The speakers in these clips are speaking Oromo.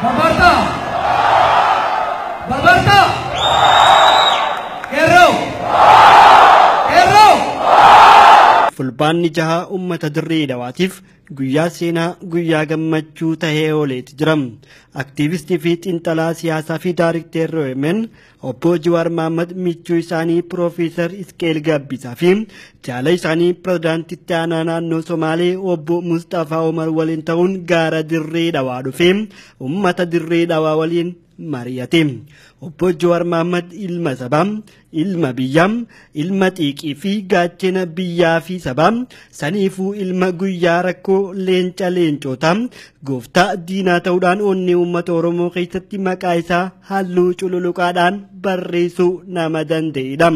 Barbartaa! Barbartaa! Qeerroo! Qeerroo! Fulbaanni 6 uummata Dirree Dawaatiif guyyaa seenaa, guyyaa gammachuu tahee ooleeti jira. Aktiivistii fi xiinxalaa siyaasaa fi daarikteerri OMN obbo Jawaar Mahaammad michuu isaanii Piroofeesar Isqeel Gabbisaa fi jaala isaanii pirezidaantitti aanaa naannoo Somaalee obbo Mustafaa Omar waliin ta'uun gaara Dirree Dawaa dhufee uummata Dirree Dawaa waliin mari'ate. Obbo Jawaar Mahaammad ilma sabaa, ilma biyyaa, ilma xiiqii fi gaachana biyyaa fi sabaa, saniifuu ilma guyyaa rakkoo leenca leencotaa, gooftaa diinaa ta'uudhaan onnee uummata Oromoo keessatti maqaa isaa halluu cululuqaadhaan barreessuu nama danda'edha.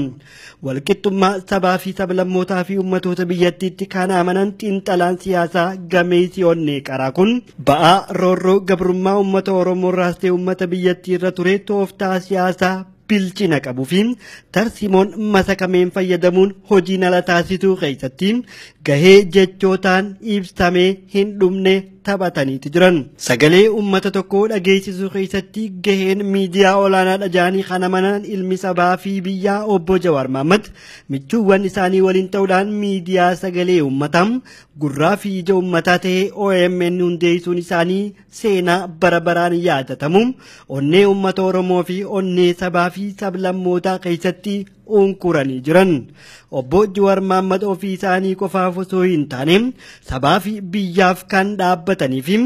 Walqixxummaa sabaa fi sablammootaa fi uummatoota biyyattiitti kan amanan xiinxalaan siyaasaa gameessi onnee qaraa kun ba'aa roorroo gabrummaa uummata Oromoo irraas ta'e uummata biyyattii irra ture tooftaa siyaasaa bilchina qabuu fi tarsiimoon masakameen fayyadamuun hojiin ala taasisuu keessatti gahee jechootaan ibsamee hin dhumne taphataniiti jiran. Sagalee uummata tokkoo dhageessisuu keessatti gaheen miidiyaa olaanaadha jedhanii kan amanan ilmi sabaa fi biyyaa obbo Jawaar Mahaammad michuuwwan isaanii waliin ta'uudhaan miidiyaa sagalee uummataa gurraa fi ija uummataa ta'e OMN hundeessuun isaanii seenaa bara baraan yaadatamu onnee uummata Oromoo fi onnee sabaa fi sablammootaa keessatti unkuranii jiran. Obbo Jawaar Mahaammad ofii isaanii qofaaf osoo hin taane sabaa fi biyyaaf kan dhaabbatanii fi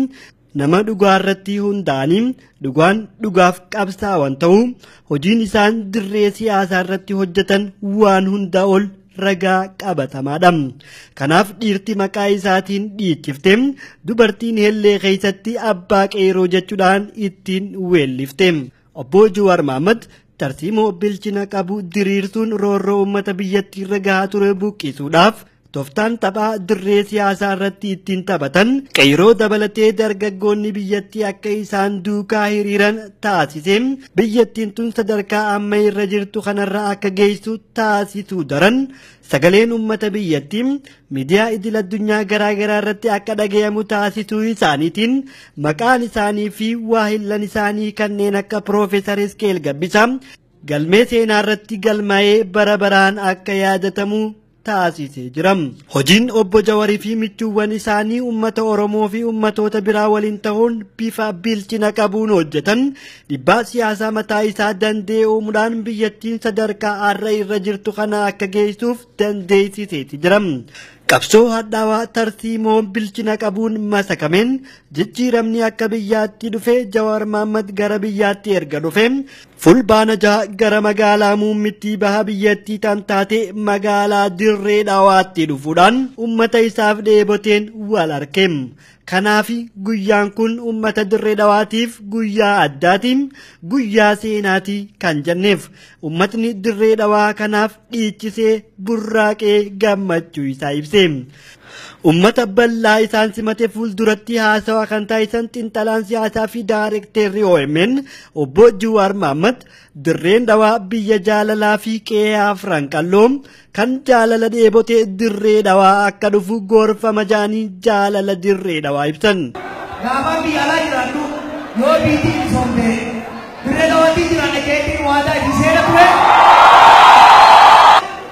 nama dhugaa irratti hundaa'anii dhugaan dhugaaf qabsaa'an ta'uu hojiin isaan dirree siyaasaa irratti hojjetan waan hundaa ol ragaa qabatamaadha. Kanaaf dhiirti maqaa isaatiin dhiichifte, dubartiin hellee keessatti abbaa qeeroo jechuudhaan ittiin weellifte. Obbo Jawaar Mahaammad tarsiimoo bilchina qabu diriirsuun roorroo uummata biyyattii irra gahaa ture buqqisuudhaaf tooftaan taphaa dirree siyaasaa irratti ittiin taphatan qeerroo dabalatee dargaggoonni biyyattii akka isaan duukaa hiriiran taasise biyyattiin tun sadarkaa amma irra jirtu kanarra akka geessu taasisuu daran sagaleen uummata biyyattii miidiyaa idil addunyaa garaa garaa irratti akka dhagayamu taasisuu isaaniitiin maqaan isaanii fi waahillan isaanii kanneen akka Piroofeesar Isqeel Gabbisaa galmee seenaa irratti galmaa'ee bara baraan akka yaadatamu taasisee jira. Hojiin obbo Jawaarii fi michuuwwan isaanii uummata Oromoo fi uummatoota biraa waliin ta'uun bifa bilchina qabuun hojjetan dhiibbaa siyaasaa mataa isaa danda'e uumuudhaan biyyattiin sadarkaa har'a irra jirtu kana akka geessuuf dandeessiseeti jira. Qabsoo hadhaawaa tarsiimoo bilchina qabuun masakameen jijjiiramni akka biyyaatti dhufe Jawaar Mahaammad gara biyyaatti erga dhufe fulbaana 6 gara magaalaa muummittii baha biyyattii tan taate magaalaa Dirree Dawaatti dhufuudhaan uummata isaaf dheeboteen wal arke. Kanaaf guyyaan kun uummata Dirree Dawaatiif guyyaa addaati, guyyaa seenaati kan jenneef uummatni Dirree Dawaa kanaaf dhiichisee burraaqee gammachuu isaa ibse. Uummata bal'aa isaan simate fuulduratti haasawaa kan taasisan xiinxalaan siyaasaa fi daarekteerri OMN obbo Jawaar Mahaammad Dirreen Dawaa biyya jaalalaa fi qe'ee afran qalloo kan jaalala dheebotee Dirree Dawaa akka dhufu gorfama jedhanii jaalala Dirree Dawaa ibsan. Gaafa biyya alaa jiraannu yoo biitii misoomte Dirree Dawaatti jiraanna jeetiin waadaa itti seena ture.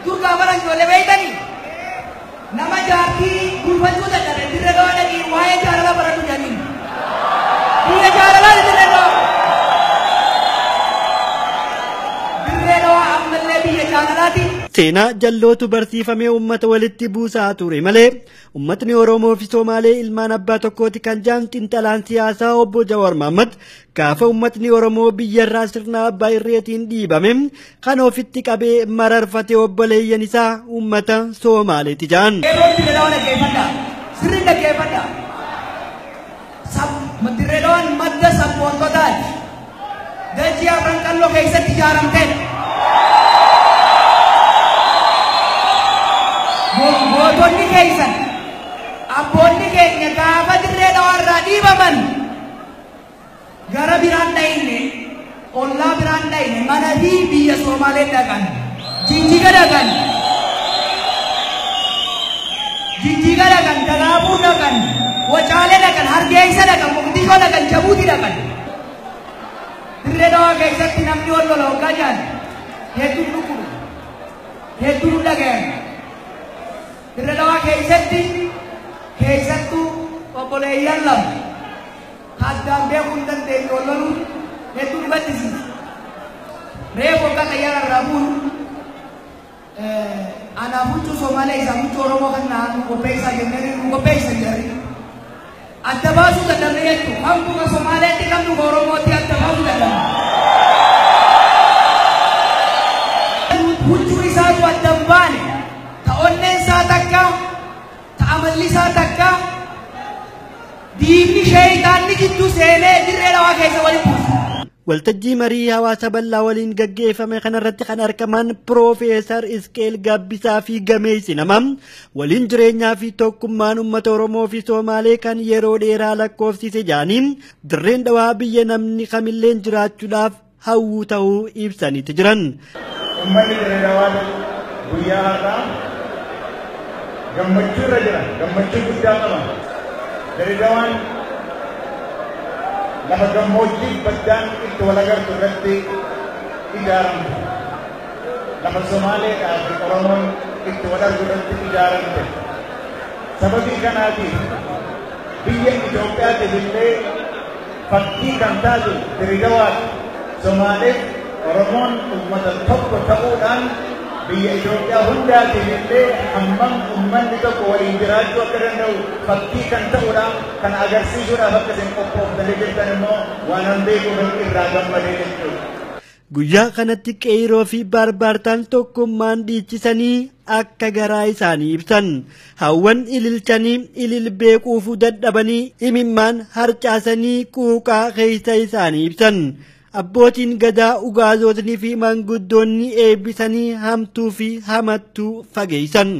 Dur gaafa ijoollee beektanii nama jaartii gulfachuu dadhabe Dirree Dawaa dhaqii waa'ee jaalalaa baradhu jedhaniin. Biyya jaalalaa Dirree Dawaa. Dirree Dawaa ammallee biyya jaalalaati. Seenaa jallootu barsiifamee uummata walitti buusaa ture malee uummatni Oromoo fi Somaalee ilmaan abbaa tokkooti kan jedhan xiinxalaan siyaasaa obbo Jawaar Mahaammad gaafa uummatni Oromoo biyyarraa sirna abbaa irreetiin dhiibame kan ofitti qabee mararfate obboleeyyan isaa uummata Somaaleeti jedhan. Qeerroon Dirree Dawaa dhaggeeffadha. Sirriin dhaggeeffadha. Dirree Dawaan madda sabboontotaati. Dachii afran qalloo keessatti ijaaramteedha. Gootonni keessan abboonni keenya gaafa Dirree Dawaa irraa dhiibaman gara biraan dhayine, ollaa biraan dhayine, mana fi biyya Somaalee dhaqan, Jijjiga dhaqan, Jijjiga dhaqan, Dagaabuu dhaqan, Wacaalee dhaqan, Hargeysa dhaqan, Mogadishoo dhaqan, Jabuutii dhaqan. keessatti namni wal lola hoggaa jaan hedduun dhukkubu, hedduun dhagayan. Dirree Dhawaa keessatti keessattuu obboleeyyan lama addaan beekuu hin dandeenye wal loluun hedduu nu gaddisiisa. Reefu hoggaa xayyaara irraa buunu anaaf huccuu Somaalee isaa huccuu Oromoo kan naa nu qopheessaa jennee nu qopheessan jarri. Adda baasuu dadhabne jechuudha. Kamtu ka Somaaleetti kamtu ka Oromootti adda baasuu dadhabne. Huccuu isaatu adda hin baane, ta onneen isaa takka, ta amalli isaa takka, diinni sheeyitaanni gidduu seenee Dirree Dhawaa keessa waliin buusu. Waltajjii marii hawaasa bal'aa waliin gaggeeffame kanarratti kan argaman Piroofeesar Isqeel Gabbisaa fi gameessi nama waliin jireenyaa fi tokkummaan uummata Oromoo fi Somaalee kan yeroo dheeraa lakkoofsise jaanii Dirreen Dhawaa biyya namni kamilleen jiraachuudhaaf hawwuu ta'uu ibsaniiti jiran. Uummanni Dirree Dhawaa guyyaa har'aa gammachuu irra jira, gammachuu guddaa qaba. Dirree Dhawaan lafa gammoojjii baddaan itti wal agartu irratti ijaaramte. Lafa Somaaleedhaa fi Oromoon itti wal argu irratti ijaaramte. Sababii kanaatiif biyya Itoophiyaatiif illee fakkii kan taatu Dirree Dhawaati. Somaaleef Oromoon uummata tokko ta'uudhaan biyya Itoophiyaa hundaatiif illee hammam uummanni tokko waliin jiraachuu akka danda'u fakkii kan ta'uudha. Kan agarsiisuudhaaf akka isin qophooftanii jirtan immoo waan an beekuuf irraa gammadee jechuudha. Guyyaa kanatti qeeroo fi barbaartaan tokkummaan dhiichisanii akka garaa isaanii ibsan. Hawwan ililchanii ililbee quufuu dadhabanii imimmaan harcaasanii quuqaa keessa isaanii ibsan. Abbootiin gadaa ugaazotni fi maanguddoonni eebbisanii hamtuu fi hamattuu fageessan.